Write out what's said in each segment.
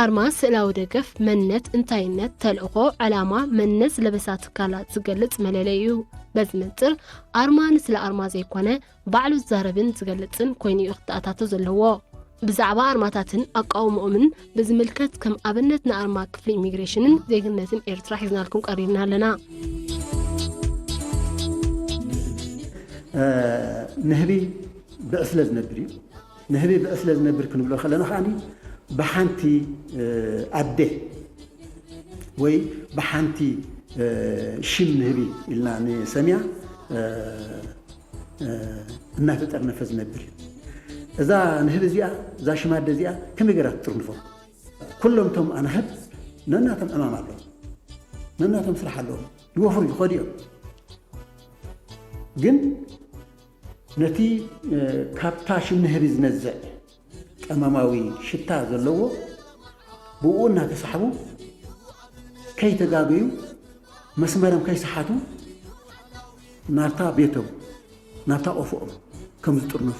ኣርማ ስእላዊ ደገፍ፣ መንነት፣ እንታይነት፣ ተልእኾ፣ ዕላማ፣ መንነት ዝለበሳ ትካላት ዝገልጽ መለለይ እዩ። በዚ መንጽር ኣርማ ንስለ ኣርማ ዘይኮነ ባዕሉ ዝዛረብን ዝገልጽን ኮይኑ እዩ ክተኣታቶ ዘለዎ። ብዛዕባ ኣርማታትን ኣቃውምኦምን ብዝምልከት ከም ኣብነት ንኣርማ ክፍሊ ኢሚግሬሽንን ዜግነትን ኤርትራ ሒዝናልኩም ቀሪብና ኣለና። ንህቢ ብዕስለ ዝነብር እዩ። ንህቢ ብዕስለ ዝነብር ክንብሎ ከለና ከዓኒ ብሓንቲ ኣደ ወይ ብሓንቲ ሽም ንህቢ ኢልና ንሰምያ እናተጠርነፈ ዝነብር እዩ። እዛ ንህቢ እዚኣ፣ እዛ ሽም ኣደ እዚኣ ከመይ ገይራ ትጥርንፎ? ኩሎም እቶም ኣናህብ ነናቶም ዕማም ኣለዎም፣ ነናቶም ስራሕ ኣለዎም። ይወፍሩ ይኸዱ እዮም። ግን ነቲ ካብታ ሽም ንህቢ ዝነዝዕ ቀመማዊ ሽታ ዘለዎ ብኡ እናተሳሕቡ ከይተጋገዩ መስመሮም ከይሰሓቱ ናብታ ቤቶም ናብታ ቆፎኦም ከም ዝጥርነፉ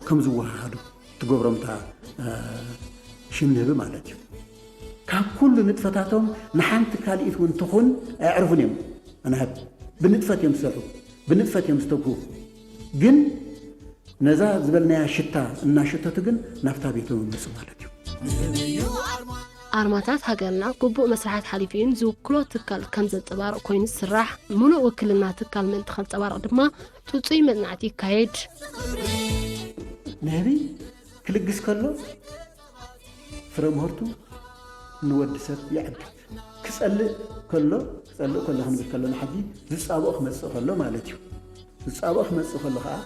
ከም ዝወሃሃዱ ትገብሮም እታ ሽም ንህቢ ማለት እዩ። ካብ ኩሉ ንጥፈታቶም ንሓንቲ ካልኢት እውን ትኹን ኣየዕርፉን እዮም። ኣናህብ ብንጥፈት እዮም ዝሰርሑ፣ ብንጥፈት እዮም ዝተግሁ። ግን ነዛ ዝበልናያ ሽታ እናሸተቱ ግን ናብታ ቤቶም ይመፁ ማለት እዩ። ኣርማታት ሃገርና ግቡእ መስርሓት ሓሊፉ እዩን ዝውክሎ ትካል ከም ዘንጸባርቕ ኮይኑ ዝስራሕ። ምሉእ ውክልና ትካል ምእንቲ ከንጸባርቕ ድማ ጽጹይ መጽናዕቲ ይካየድ። ንህቢ ክልግስ ከሎ ፍረ ምህርቱ ንወዲ ሰብ ይዕግት። ክጸልእ ከሎ፣ ክጸልእ ከሎ ክንብል ከሎና ሕጂ ዝጻብኦ ክመጽእ ከሎ ማለት እዩ። ዝጻብኦ ክመጽእ ከሎ ከኣ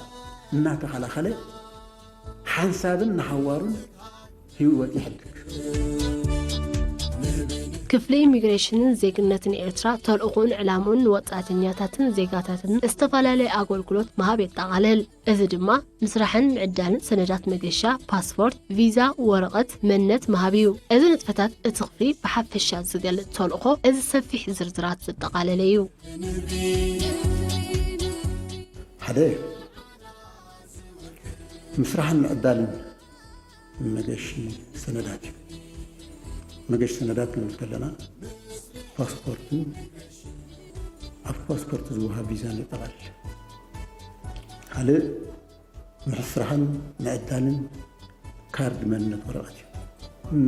እናተኸላኸለ ሓንሳብን ንሓዋሩን ህይወት ይሕድግ። ክፍሊ ኢሚግሬሽንን ዜግነትን ኤርትራ ተልእኾኡን ዕላምኡን ንወጻእተኛታትን ዜጋታትን ዝተፈላለየ ኣገልግሎት ምሃብ የጠቓልል። እዚ ድማ ምስራሕን ምዕዳልን ሰነዳት መገሻ፣ ፓስፖርት፣ ቪዛ፣ ወረቐት መንነት ምሃብ እዩ። እዚ ንጥፈታት እቲ ክፍሊ ብሓፈሻ ዝገልጽ ተልእኾ እዚ ሰፊሕ ዝርዝራት ዘጠቓለለ እዩ። ሓደ ምስራሕን ምዕዳልን መገሺ ሰነዳት እዩ። መገሺ ሰነዳት ክንብል ከለና ፓስፖርትን ኣብ ፓስፖርት ዝወሃብ ቪዛን የጠቓልል። ካልእ ምስራሕን ምዕዳልን ካርድ መንነት ወረቐት እዩ።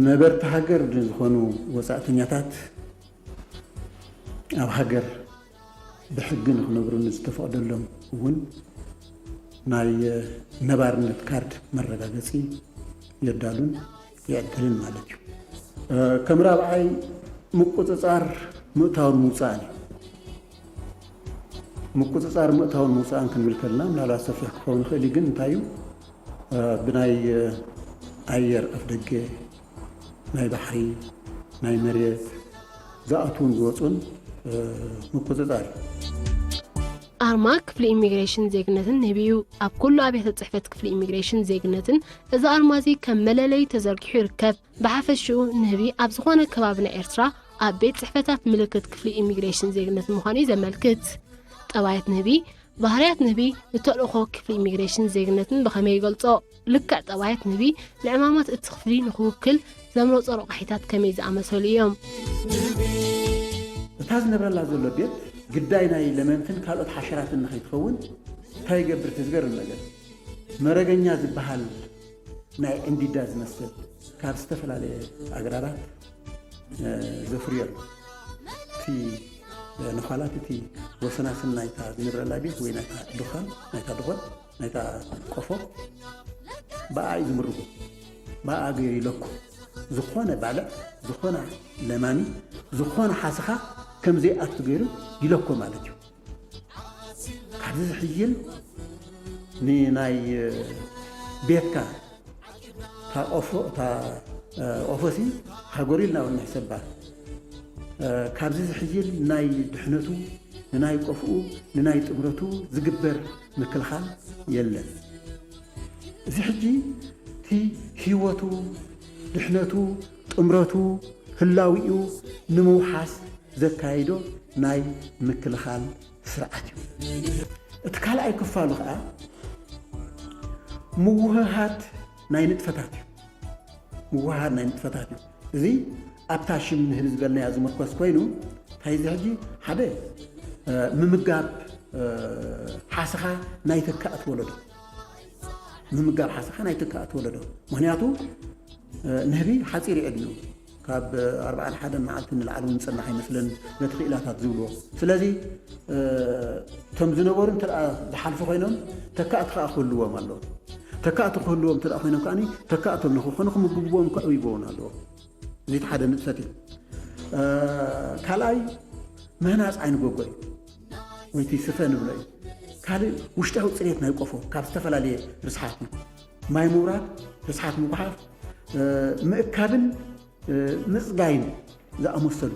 ነበርቲ ሃገር ዝኾኑ ወፃእተኛታት ኣብ ሃገር ብሕጊ ንኽነብሩ ንዝተፈቕደሎም እውን ናይ ነባርነት ካርድ መረጋገፂ የዳሉን ይዕድልን ማለት እዩ። ከም ራብዓይ ምቁፅፃር ምእታውን ምውፃእን እዩ። ምቁፅፃር ምእታውን ምውፃእን ክንብል ከለና ምናልባት ሰፊሕ ክኸውን ይኽእል እዩ፣ ግን እንታይ እዩ ብናይ ኣየር ኣፍደገ ናይ ባሕሪ ናይ መሬት ዝኣትዉን ዝወፁን ምቁፅፃር እዩ። ኣርማ ክፍሊ ኢሚግሬሽን ዜግነትን ንህቢ እዩ። ኣብ ኩሉ ኣብያተ ፅሕፈት ክፍሊ ኢሚግሬሽን ዜግነትን እዚ ኣርማ እዚ ከም መለለዩ ተዘርጊሑ ይርከብ። ብሓፈሽኡ ንህቢ ኣብ ዝኾነ ከባቢ ናይ ኤርትራ ኣብ ቤት ፅሕፈታት ምልክት ክፍሊ ኢሚግሬሽን ዜግነትን ምዃኑ እዩ ዘመልክት። ጠባያት ንህቢ፣ ባህርያት ንህቢ ንተልእኾ ክፍሊ ኢሚግሬሽን ዜግነትን ብኸመይ ይገልጾ? ልክዕ ጠባያት ንህቢ ንዕማማት እቲ ክፍሊ ንኽውክል ዘምረጾ ረቋሒታት ከመይ ዝኣመሰሉ እዮም? እታ ዝነብረላ ዘሎ ቤት ግዳይ ናይ ለመንትን ካልኦት ሓሸራትን ንኸይትኸውን እንታይ ይገብር? እቲ ዝገርም ነገር መረገኛ ዝበሃል ናይ ዕንዲዳ ዝመስል ካብ ዝተፈላለየ ኣግራባት ዘፍርዮ ኣሎ። እቲ ነዃላት እቲ ወሰናስን ናይታ ዝነብረላ ቤት ወይ ናይታ ድዃን ናይታ ድኾን ናይታ ቆፎ ብኣ እዩ ዝምርጎ። ብኣ ገይሩ ይለኮ። ዝኾነ ባልዕ፣ ዝኾነ ለማኒ፣ ዝኾነ ሓሰኻ ከም ዘይኣቱ ገይሩ ይለኮ ማለት እዩ። ካብዚ ዝሕይል ንናይ ቤትካ እታ ቆፎ እታ ቆፎሲ ሃገሩ ኢልና እውን ንሕሰባ። ካብዚ ዝሕይል ናይ ድሕነቱ ንናይ ቆፍኡ ንናይ ጥምረቱ ዝግበር ምክልኻል የለን። እዚ ሕጂ እቲ ህይወቱ ድሕነቱ ጥምረቱ ህላዊኡ ንምውሓስ ዘካይዶ ናይ ምክልኻል ስርዓት እዩ። እቲ ካልኣይ ክፋሉ ከዓ ምውህሃድ ናይ ንጥፈታት እዩ። ምውህሃድ ናይ ንጥፈታት እዩ። እዚ ኣብታ ሽም ንህቢ ዝበልናያ ዝምርኮስ ኮይኑ፣ እንታይ እዚ ሕጂ ሓደ፣ እ፣ ምምጋብ፣ እ፣ ሓሰኻ ናይ ተካእቲ ወለዶ። ምምጋብ ሓሰኻ ናይ ተካእቲ ወለዶ። ምኽንያቱ፣ እ፣ ንህቢ ሓጺር እዩ ዕድሚኡ። ካብ ኣርባዓን ሓደን መዓልቲ ንላዕሊ እውን ዝጸንሕ ኣይመስልን በቲ ክኢላታት ዝብልዎ። ስለዚ፣ እ፣ እቶም ዝነበሩ እንተ ደኣ ዝሓልፉ ኮይኖም ተካእቲ ከኣ ክህልዎም ኣለዎም። ተካእቲ ክህልዎም እንተ ደኣ ኮይኖም ከኣ ተካእቶም ንክኾኑ ክምግብዎም ከኣ ይበውን ኣለዎም። እዚ እቲ ሓደ ንጥፈት እዩ። እ፣ ካልኣይ ምህናጽ ዓይኒ ጎጎ እዩ። ወይ እቲ ስፈ ንብሎ እዩ። ካልእ ውሽጣዊ ጽሬት ናይ ቆፎ ካብ ዝተፈላለየ ርስሓት እዩ። ማይ ምውራድ፣ ርስሓት ምጉሓፍ፣ እ፣ ምእካብን፣ እ፣ ምጽጋይን ዝኣመሰሉ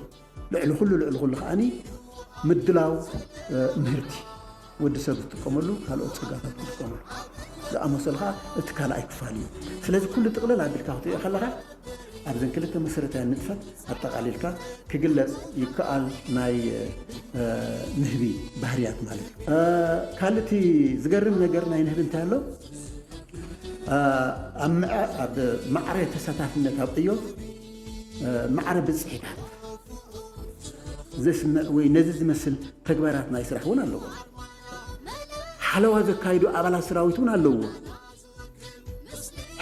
ልዕሊ ኩሉ፣ ልዕሊ ኩሉ ከኣኒ ምድላው፣ እ፣ ምህርቲ ወዲ ሰብ ዝጥቀመሉ፣ ካልኦት ጸጋታት ዝጥቀመሉ ዝኣመሰሉ ከኣ እቲ ካልኣይ ክፋል እዩ። ስለዚ ኩሉ ጥቕልል ኣቢልካ ክትሪኦ ከለኻ ኣብዘን ክልተ መሰረታውያን ንጥፈት ኣጠቓሊልካ ክግለጽ ይከኣል ናይ፣ እ፣ ንህቢ ባህርያት ማለት እዩ። እ፣ ካልእ እቲ ዝገርም ነገር ናይ ንህቢ እንታይ ኣሎ? እ፣ ኣብ ምዕ-፣ ኣብ ማዕረ ተሳታፍነት ኣብ ዕዮ፣ እ፣ ማዕረ ብጽሒታት ዘስምዕ ወይ ነዚ ዝመስል ተግባራት ናይ ስራሕ እውን ኣለዎ። ሓለዋ ዘካይዱ ኣባላት ሰራዊት እውን ኣለዎ።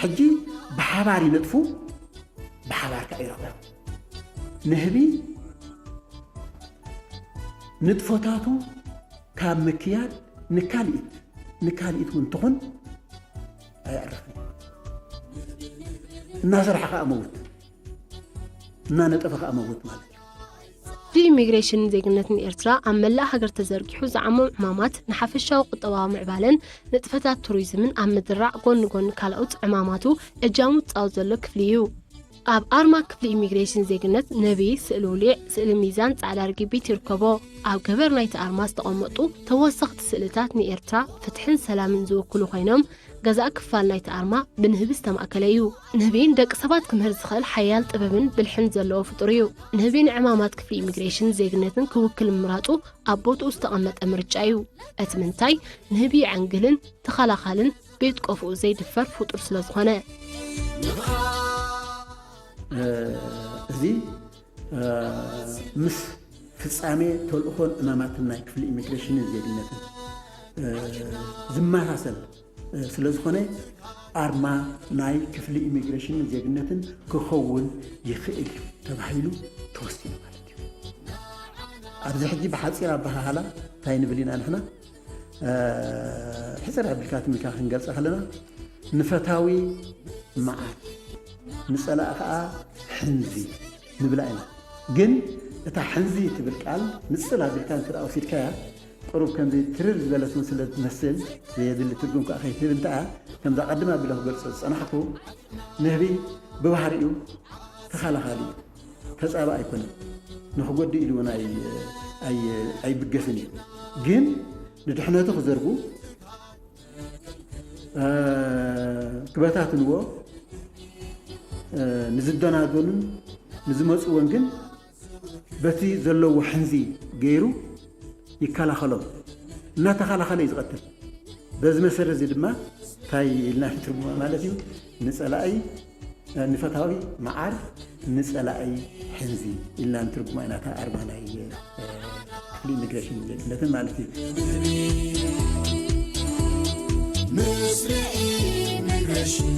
ሕጂ ብሓባር ይነጥፉ፣ ብሓባር ከኣ ይረብሑ። ንህቢ ንጥፈታቱ ካብ ምክያድ ንካልኢት፣ ንካልኢት እውን ትኹን ኣየዕርፍን። እናሰርሐ ከኣ መውት፣ እናነጠፈ ከኣ መውት ማለት እዩ። ብኢሚግሬሽንን ዜግነትን ኤርትራ ኣብ መላእ ሃገር ተዘርጊሑ ዝዓሞም ዕማማት ንሓፈሻዊ ቁጠባዊ ምዕባለን ንጥፈታት ቱሪዝምን ኣብ ምድራዕ ጎኒ ጎኒ ካልኦት ዕማማቱ እጃሙ ዝጻወት ዘሎ ክፍሊ እዩ። ኣብ ኣርማ ክፍሊ ኢሚግሬሽን ዜግነት ነቢ፣ ስእሊ ውሊዕ፣ ስእሊ ሚዛን፣ ጻዕዳ ርግቢት ይርከቦ። ኣብ ገበር ናይቲ ኣርማ ዝተቐመጡ ተወሰኽቲ ስእልታት ንኤርትራ ፍትሕን ሰላምን ዝውክሉ ኮይኖም፣ ገዛእ ክፋል ናይቲ ኣርማ ብንህቢ ዝተማእከለ እዩ። ንህቢ ንደቂ ሰባት ክምህር ዝኽእል ሓያል ጥበብን ብልሕን ዘለዎ ፍጡር እዩ። ንህቢ ንዕማማት ክፍሊ ኢሚግሬሽን ዜግነትን ክውክል ምምራጹ ኣብ ቦትኡ ዝተቐመጠ ምርጫ እዩ። እቲ ምንታይ ንህቢ ይዕንግልን ተኸላኻልን ቤት ቆፍኡ ዘይድፈር ፍጡር ስለ ዝኾነ። እ፣ እዚ፣ እ፣ ምስ ፍጻሜ ተልእኾን ዕማማትን ናይ ክፍሊ ኢሚግሬሽንን ዜግነትን፣ እ፣ ዝመሳሰል፣ እ፣ ስለ ዝኾነ ኣርማ ናይ ክፍሊ ኢሚግሬሽንን ዜግነትን ክኸውን ይኽእል እዩ ተባሂሉ ተወሲኑ ማለት እዩ። ኣብዚ ሕጂ ብሓጺር ኣበሃህላ እንታይ ንብል ኢና ንሕና? እ፣ ሕጽር ኣቢልካ ትምልካ ክንገልጻ ከለና ንፈታዊ መዓር፣ ንጸላኢ ከኣ ሕንዚ ንብላ ኢና። ግን እታ ሕንዚ ትብል ቃል ንጽል ኣቢልካ እንተ ደኣ ወሲድካያ፣ ቁሩብ ከምዚ ትርር ዝበለት እውን ስለ ትመስል፣ ዘየድሊ ትርጉም ከኣ ከይትህብ እንተኣ፣ ከምዛ ቀድም ኣቢለ ክገልጾ ዝጸናሕኩ፣ ንህቢ ብባህሪኡ ተኸላኻሊ እዩ። ተጻባኢ ኣይኮነን። ንኽጎድእ ኢሉ እውን ኣይ-፣ ኣይ-፣ ኣይብገስን እዩ። ግን ንድሕነቱ ክዘርጉ፣ እ፣ ክበታትንዎ፣ እ፣ ንዝደናገኑን ንዝመጽዎን ግን በቲ ዘለዎ ሕንዚ ገይሩ ይከላኸሎም። እናተኸላኸለ እዩ ዝቐትል። በዚ መሰረት እዚ ድማ እንታይ ኢልና ንትርጉማ ማለት እዩ? ንጸላኢ፣ ንፈታዊ መዓር፣ ንጸላኢ ሕንዚ ኢልና ንትርጉማ ኢና፣ እታ ኣርማ ናይ፣ እ፣ ክፍሊ ኢሚግሬሽን ዜግነትን ማለት እዩ። ምስለ ኢሚግሬሽን